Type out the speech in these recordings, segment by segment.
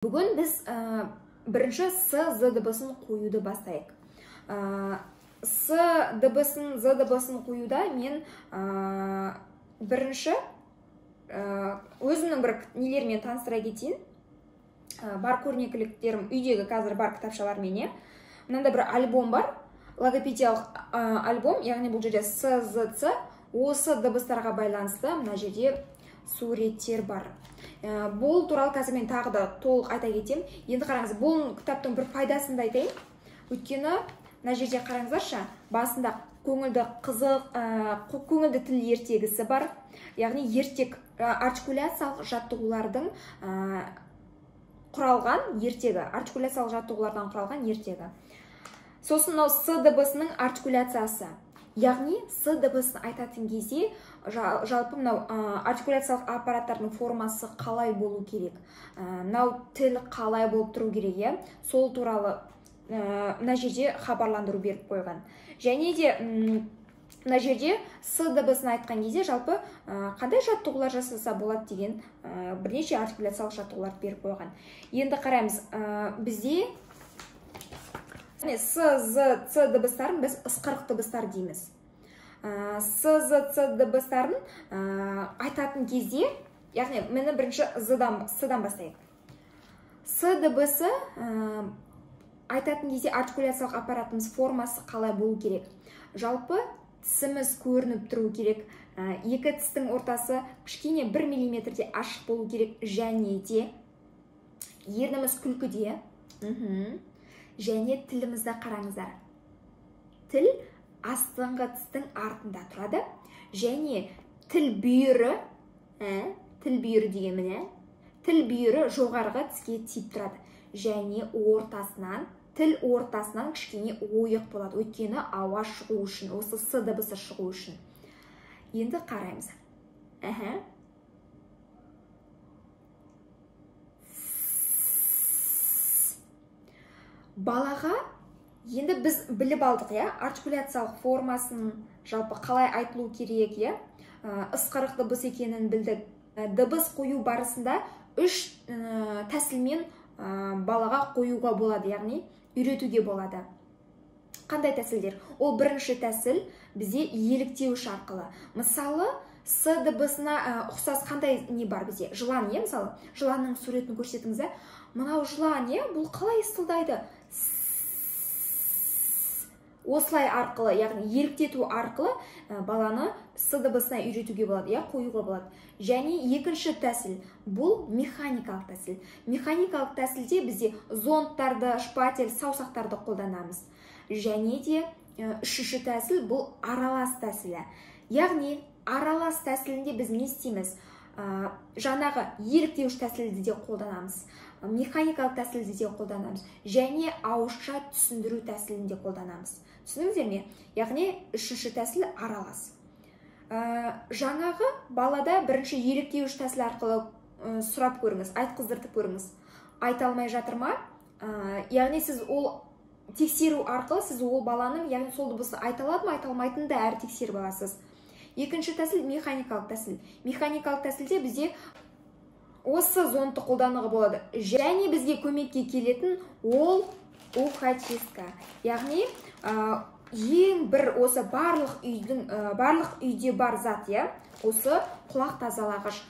Бүгін біз бірінші С, З дыбысын қоюды бастайық. С дыбысын, З дыбысын қоюда мен бірінші өзімнің бір нелермен таныстыра кетейін. Бар көрнекіліктерім, үйдегі қазір бар кітапшалармен. Мынандай бір альбом бар, логопедиялық альбом, яғни бұл жерде С, З, Ц, осы дыбыстарға байланысты мына жерде суреттер бар. Бұл туралы қазір мен тағы да толық айта кетемін. Енді қараңыз, бұл кітаптың бір пайдасын да айтайын. Өйткені мына жерде қараңыздаршы, басында көңілді қызық, көңілді тіл ертегісі бар. Яғни ертек, артикуляциялық жаттығулардың құралған ертегі, артикуляциялық жаттығулардан құралған ертегі. Сосын мынау С дыбысының артикуляциясы. Яғни С дыбысын айтатын кезде жалпы мынау артикуляциялық аппараттардың формасы қалай болу керек, мынау тіл қалай болып тұру керек, иә? Сол туралы мына жерде хабарландыру беріп қойған. Және де мына жерде С дыбысын айтқан кезде жалпы қандай жаттығулар жасаса болады деген бірнеше артикуляциялық жаттығуларды беріп қойған. Енді қараймыз, бізде С, З, Ц дыбыстарын біз ысқырық дыбыстар дейміз. С, З, Ц дыбыстарын айтатын кезде, яғни мені бірінші С-дан бастайық. С дыбысы айтатын кезде артикуляциялық аппаратымыз формасы қалай болу керек? Жалпы тісіміз көрініп тұру керек. Екі тістің ортасы кішкене 1 миллиметрде ашық болу керек, және де ерніміз күлкіде. Және тілімізді қараңыздар. Тіл астыңғы тістің артында тұрады. Және тіл бүйірі, тіл бүйірі деген міне, тіл бүйірі жоғарғы тіске тиіп тұрады. Және ортасынан, тіл ортасынан кішкене ойық болады. Өйткені ауа шығу үшін, осы С дыбысы шығу үшін. Енді қараймыз. Балаға енді біз біліп алдық, иә, артикуляциялық формасын жалпы қалай айтылу керек, иә, ысқырық дыбыс екенін білдік. Дыбыс қою барысында үш тәсілмен балаға қоюға болады, яғни үйретуге болады. Қандай тәсілдер? Ол бірінші тәсіл бізде еліктеуіш арқылы. Мысалы, С дыбысына ұқсас қандай не бар бізде? Жылан, иә, мысалы, жыланның суретін көрсетіңіз, ә? Мынау жылан, иә, бұл қалай ысылдайды? Осылай арқылы, яғни еліктету арқылы баланы С дыбысына үйретуге болады, иә, қоюға болады. Және екінші тәсіл, бұл механикалық тәсіл. Механикалық тәсілде бізде зондтарды, шпатель, саусақтарды қолданамыз. Және де үшінші тәсіл, бұл аралас тәсілі. Яғни аралас тәсілінде біз не істейміз? Жаңағы еліктеуіш тәсілді де қолданамыз, механикалық тәсілді де қолданамыз, және ауызша түсіндіру тәсілін де қолданамыз. Түсіндіңіздер ме? Яғни үшінші тәсіл аралас. Жаңағы балада бірінші еліктеуіш тәсіл арқылы сұрап көріңіз, айтқыздыртып көріңіз. Айта алмай жатыр ма? Яғни сіз ол тексеру арқылы сіз ол баланың, яғни сол дыбысты айта алады ма, айта алмайтынын да әрі тексеріп аласыз. Екінші тәсіл механикалық тәсіл. Механикалық тәсілде бізде осы зондты қолдануға болады. Және бізге көмекке келетін ол ухочистка. Яғни ең бір осы барлық үйдің, барлық үйде бар зат, иә, осы құлақ тазалағыш.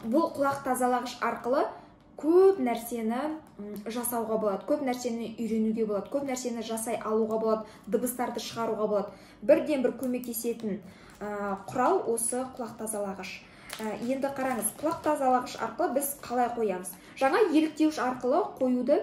Бұл құлақ тазалағыш арқылы көп нәрсені жасауға болады, көп нәрсені үйренуге болады, көп нәрсені жасай алуға болады, дыбыстарды шығаруға болады. Бірден бір көмектесетін құрал осы құлақ тазалағыш. Енді қараңыз, құлақ тазалағыш арқылы біз қалай қоямыз? Жаңа еліктеуіш арқылы қоюды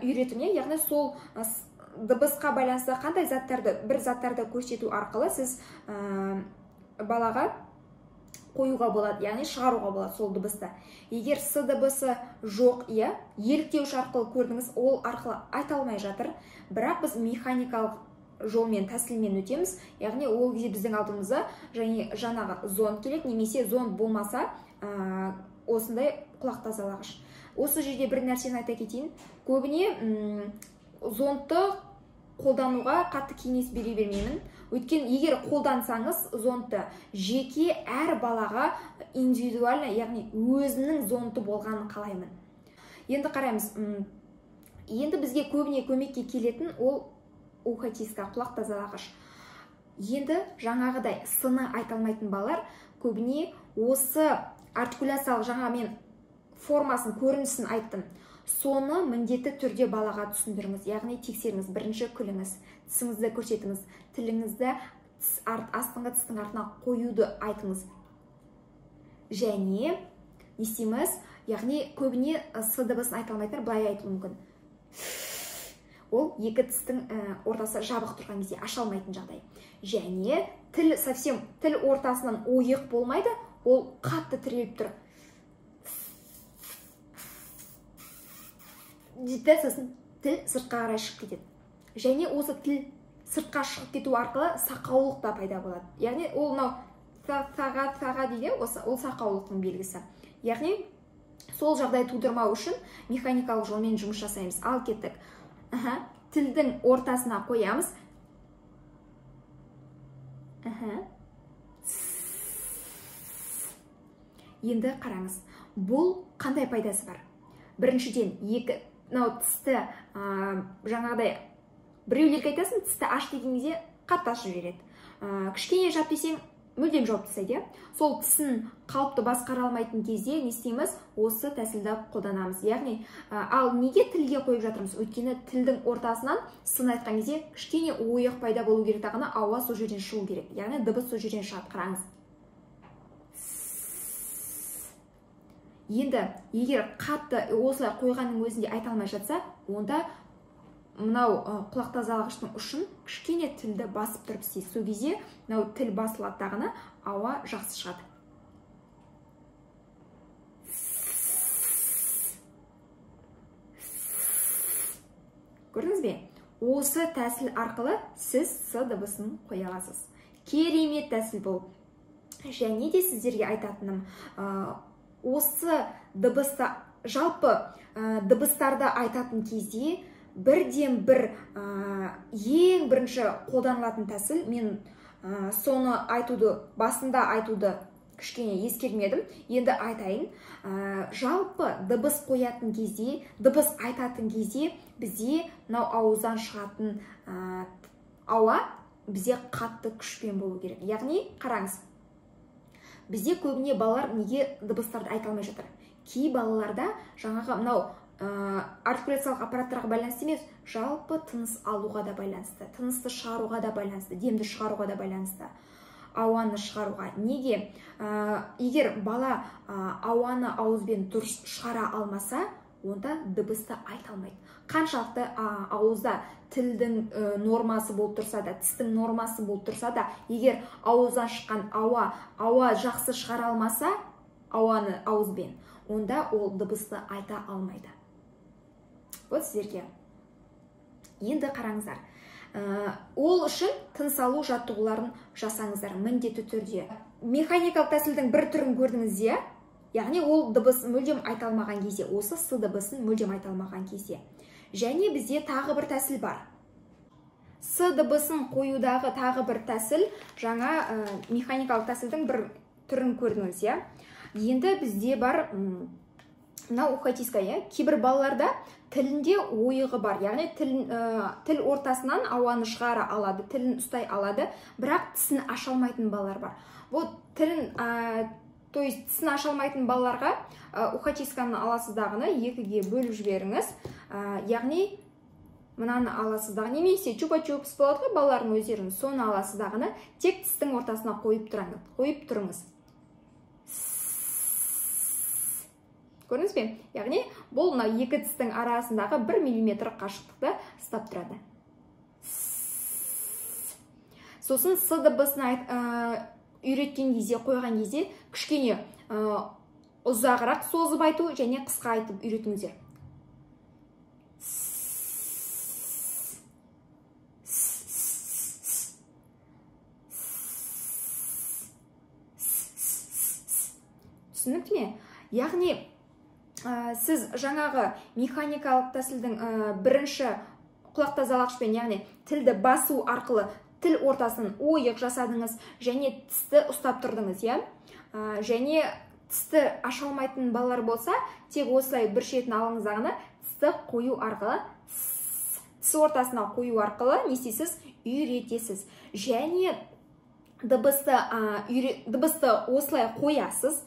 үйретім, яғни сол дыбысқа байланысты қандай заттарды, бір заттарды көрсету арқылы сіз балаға қоюға болады, яғни шығаруға болады сол дыбысты. Егер С дыбысы жоқ, иә, еліктеуіш арқылы көрдіңіз, ол арқылы айта алмай жатыр, бірақ біз механикалық жолмен, тәсілмен өтеміз, яғни ол кезде біздің алдымызда және жаңағы зонд келеді, немесе зонд болмаса осындай құлақ тазалағыш. Осы жерде бір нәрсені айта кетейін. Көбіне зондты қолдануға қатты кеңес бере бермеймін. Өйткені егер қолдансаңыз зондты жеке әр балаға индивидуально, яғни өзінің зонды болғанын қалаймын. Енді қараймыз. Енді бізге көбіне көмекке келетін ол ухочистка, құлақ тазалағыш. Енді жаңағыдай сыны айта алмайтын балалар көбіне осы артикуляциялық, жаңа мен формасын, көрінісін айттым. Соны міндетті түрде балаға түсіндіріңіз, яғни тексеріңіз. Бірінші күліңіз, тісіңізді көрсетіңіз, тіліңізді астыңғы тістің артына қоюды айтыңыз. Және не істейміз? Яғни көбіне с дыбысын айта алмайтындар былай айтуы мүмкін. Ол екі тістің ортасы жабық тұрған кезде аша алмайтын жағдай. Және тіл совсем тіл ортасынан ойық болмайды, ол қатты тіреліп тұр. Дейді, сосын тіл сыртқа қарай шығып кетеді. Және осы тіл сыртқа шығып кету арқылы сақаулық та пайда болады. Яғни ол мынау саға саға дейді, осы ол сақаулықтың белгісі. Яғни сол жағдай тудырмау үшін механикалық жолмен жұмыс жасаймыз. Ал кеттік. Тілдің ортасына қоямыз. Енді қараңыз, бұл қандай пайдасы бар? Біріншіден, екі мынау тісті жаңағыдай біреулерге айтасың, тісті аш деген кезде қатты ашып жібереді. Кішкене жап десең, мүлдем жауып тастайды. Сол тісін қалыпты басқара алмайтын кезде не істейміз? Осы тәсілді қолданамыз. Яғни, ал неге тілге қойып жатырмыз? Өйткені тілдің ортасынан сын айтқан кезде кішкене ойық пайда болу керек, тағына ауа сол жерден шығу керек. Яғни дыбыс сол жерден шығады. Қараңыз. Енді егер қатты осылай қойғанның өзінде айта алмай жатса, онда мынау құлақ тазалағыштың ұшын кішкене тілді басып тұрып істейсіз. Сол кезде мынау тіл басылады дағыны, ауа жақсы шығады. Көрдіңіз бе? Осы тәсіл арқылы сіз с дыбысын қоя аласыз. Керемет тәсіл бұл. Және де сіздерге айтатыным, осы дыбысты, жалпы дыбыстарды айтатын кезде бірден бір ең бірінші қолданылатын тәсіл, мен соны айтуды, басында айтуды кішкене ескермедім, енді айтайын. Жалпы дыбыс қоятын кезде, дыбыс айтатын кезде бізде мынау ауыздан шығатын ауа бізде қатты күшпен болу керек. Яғни қараңыз, бізде көбіне балалар неге дыбыстарды айта алмай жатыр? Кей балаларда жаңағы мынау артикуляциялық аппараттарға байланысты емес, жалпы тыныс алуға да байланысты, тынысты шығаруға да байланысты, демді шығаруға да байланысты, ауаны шығаруға. Неге? Егер бала ауаны ауызбен дұрыс шығара алмаса, онда дыбысты айта алмайды. Қаншалықты ауызда тілдің нормасы болып тұрса да, тістің нормасы болып тұрса да, егер ауыздан шыққан ауа жақсы шығара алмаса, ауаны ауызбен, онда ол дыбысты айта алмайды. Вот сіздерге. Енді қараңыздар. Ол үшін тыныс алу жаттығуларын жасаңыздар міндетті түрде. Механикалық тәсілдің бір түрін көрдіңіз де, яғни ол дыбыс мүлдем айта алмаған кезде, осы с дыбысын мүлдем айта алмаған кезде. Және бізде тағы бір тәсіл бар. С дыбысын қоюдағы тағы бір тәсіл, жаңа механикалық тәсілдің бір түрін көрдіңіз, иә. Енді бізде бар мынау ухочистка, иә. Кейбір балаларда тілінде ойығы бар, яғни тіл ортасынан ауаны шығара алады, тілін ұстай алады, бірақ тісін аша алмайтын балалар бар. Вот тілін, то есть тісін аша алмайтын балаларға ухочистканы аласыз дағыны екіге бөліп жіберіңіз. Яғни мынаны аласыз дағы, немесе чупа-чупс болады ғой балалардың өздерінің, соны аласыз дағыны тек тістің ортасына қойып тұрыңыз. Көрдіңіз бе? Яғни бұл мына екі тістің арасындағы 1 миллиметр қашықтықты ұстап тұрады. Сосын с дыбысын үйреткен кезде, қойған кезде кішкене ұзағырақ созып айту және қысқа айтып үйретіңіздер. Түсінікті ме? Яғни сіз жаңағы механикалық тәсілдің бірінші құлақ тазалағышпен, яғни тілді басу арқылы тіл ортасын ойық жасадыңыз және тісті ұстап тұрдыңыз, иә? Және Тісті аша алмайтын балалар болса, тек осылай бір шетін алыңыз дағыны тісті қою арқылы, тіс ортасына қою арқылы не істейсіз? Үйретесіз. Және дыбысты осылай қоясыз.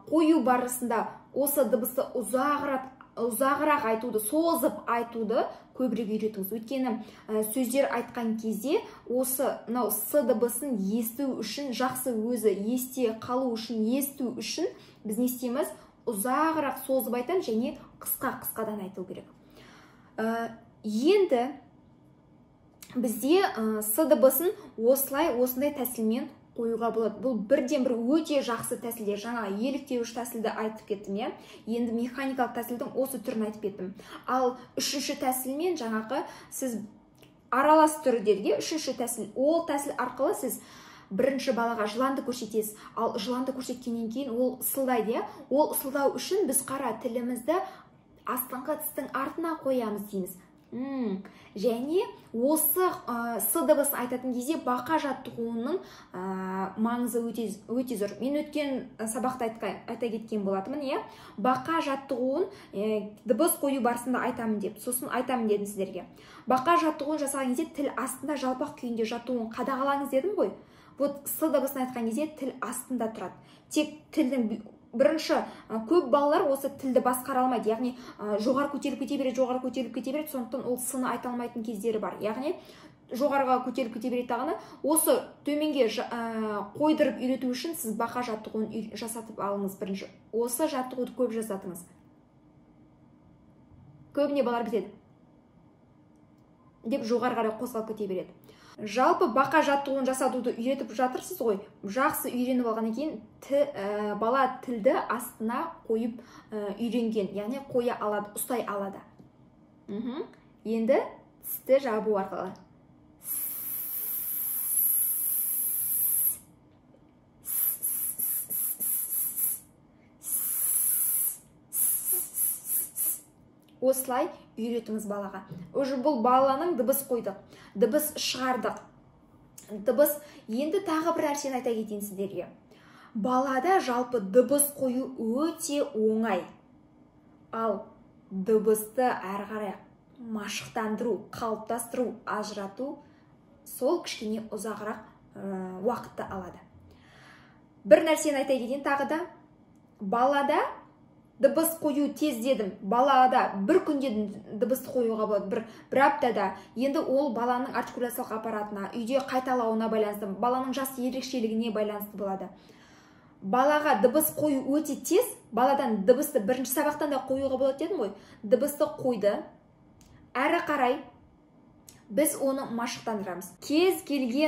Қою барысында осы дыбысты ұзағырақ айтуды, созып айтуды көбірек үйретіңіз. Өйткені сөздер айтқан кезде осы мынау с дыбысын есту үшін, жақсы өзі есте қалу үшін, есту үшін біз не істейміз? Ұзағырақ созып айтамыз және қысқа-қысқадан айту керек. Енді бізде с дыбысын осылай, осындай тәсілмен қоюға болады. Бұл бірден бір өте жақсы тәсілдер. Жаңа еліктеуіш тәсілді айтып кеттім, иә. Енді механикалық тәсілдің осы түрін айтып кеттім. Ал үшінші тәсілмен жаңағы сіз аралас түрі дедік, иә, үшінші тәсіл. Ол тәсіл арқылы сіз бірінші балаға жыланды көрсетесіз. Ал жыланды көрсеткеннен кейін ол ысылдайды, иә. Ол ысылдау үшін біз қара тілімізді астыңғы тістің артына қоямыз дейміз. Және осы с дыбысын айтатын кезде бақа жаттығуының маңызы өте зор. Мен өткен сабақта айта кеткен болатынмын, иә. Бақа жаттығуын дыбыс қою барысында айтамын деп, сосын айтамын дедім сіздерге. Бақа жаттығуын жасаған кезде тіл астында жалпақ күйінде жаттығуын қадағалаңыз дедім ғой. Вот с дыбысын айтқан кезде тіл астында тұрады. Тек тілдің бірінші көп балалар осы тілді басқара алмайды, яғни жоғары көтеріліп кете береді, жоғары көтеріліп кете береді, сондықтан ол сыны айта алмайтын кездері бар. Яғни жоғарыға көтеріліп кете береді дағыны, осы төменге қойдырып үйрету үшін сіз бақа жаттығуын жасатып алыңыз бірінші. Осы жаттығуды көп жасатыңыз. Көбіне балалар бітеді деп жоғары қарай қозғалып кете береді. Жалпы бақа жаттығуын жасатуды үйретіп жатырсыз ғой. Жақсы үйреніп алғаннан кейін бала тілді астына қойып үйренген, яғни қоя алады, ұстай алады. Енді тісті жабу арқылы. Осылай үйретіңіз балаға. Уже бұл баланың дыбыс қойдық, дыбыс шығардық. Дыбыс, енді тағы бір нәрсені айта кетейін сіздерге. Балада жалпы дыбыс қою өте оңай. Ал дыбысты әрі қарай машықтандыру, қалыптастыру, ажырату сол кішкене ұзағырақ уақытты алады. Бір нәрсені айта кетейін тағы да. Балада дыбыс қою тез дедім. Балада бір күнде дыбысты қоюға болады, бір аптада. Енді ол баланың артикуляциялық аппаратына, үйде қайталауына байланысты, баланың жас ерекшелігіне байланысты болады. Балаға дыбыс қою өте тез. Баладан дыбысты бірінші сабақтан да қоюға болады дедім ғой. Дыбысты қойды. Әрі қарай біз оны машықтандырамыз. Кез келген